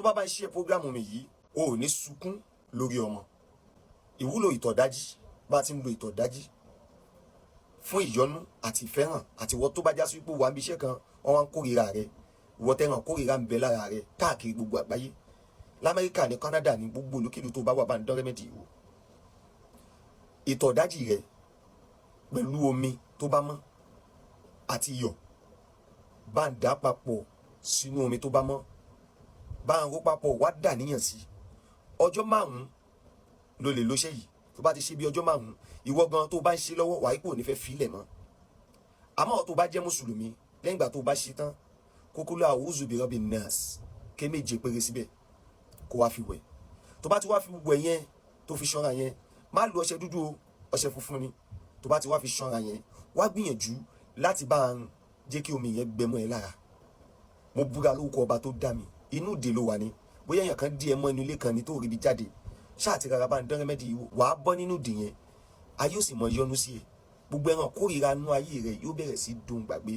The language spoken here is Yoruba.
Ìwọ tó bá bá ń ṣe program mi yìí, o ò ní sunkún lórí ọmọ. Ìwúlò ìtọ̀dájí, bá a ti ń lo ìtọ̀dájí fún ìyọnu àti ìfẹ́ràn, àti ìwọ tó bá já sí pé wà ń bí iṣẹ́ kan, wọ́n wá ń kórìíra rẹ, ìwọ tẹ́ràn kórìíra ń bẹ lára rẹ káàkiri gbogbo àgbáyé, l'Amẹ́ríkà ní Canada, ní gbogbo olúkìlú tó bá wà, bá ń dán remedy wò. Ìtọ̀dájì rẹ pẹ̀lú omi tó bá mọ́ àti iyọ̀, bá ń dà papọ̀ sínú omi tó bá mọ́, bá ń ró papọ̀, wá dà níyàn sí. Ọjọ́ 5 ló lè lóṣẹ́ yìí. Tó bá ti ṣe bí ọjọ́ 5, ìwọ gan tó bá ń ṣe lọ́wọ́, wàá kò ní fẹ́ filẹ̀ mọ́. Àmọ́ tó bá jẹ́ mùsùlùmí, lẹ́yìn ìgbà tó bá ṣe tán, kókó lọ a'udhu bi rabbin nas ké méje péré síbẹ̀, kó wá fi wẹ̀. Tó bá ti wá fi wẹ̀ yẹn, tó fi ṣanra yẹn, má lo ọṣẹ dúdú o, ọṣẹ funfun ni. Tó bá ti wá fi ṣanra yẹn, wá gbìyànjú láti bá ń jẹ́ kí omi yẹn gbẹ mọ́ ẹ lára. Mo búra lórúkọ ọba tó dá mi, inú ìdè ló wà ní, bóyá èèyàn kan dí ẹ mọ́ inú ilé kan ní tó rí ibi jáde, ṣáà ti rárá, bá ń dán remedy yìí wò, wàá bọ́ nínú ìdè yẹn, ayé ò sì mọ yọnu sí ẹ. Gbogbo ẹran kórìíra nú ayé rẹ yóò bẹ̀rẹ̀ sí dùn gbàgbé.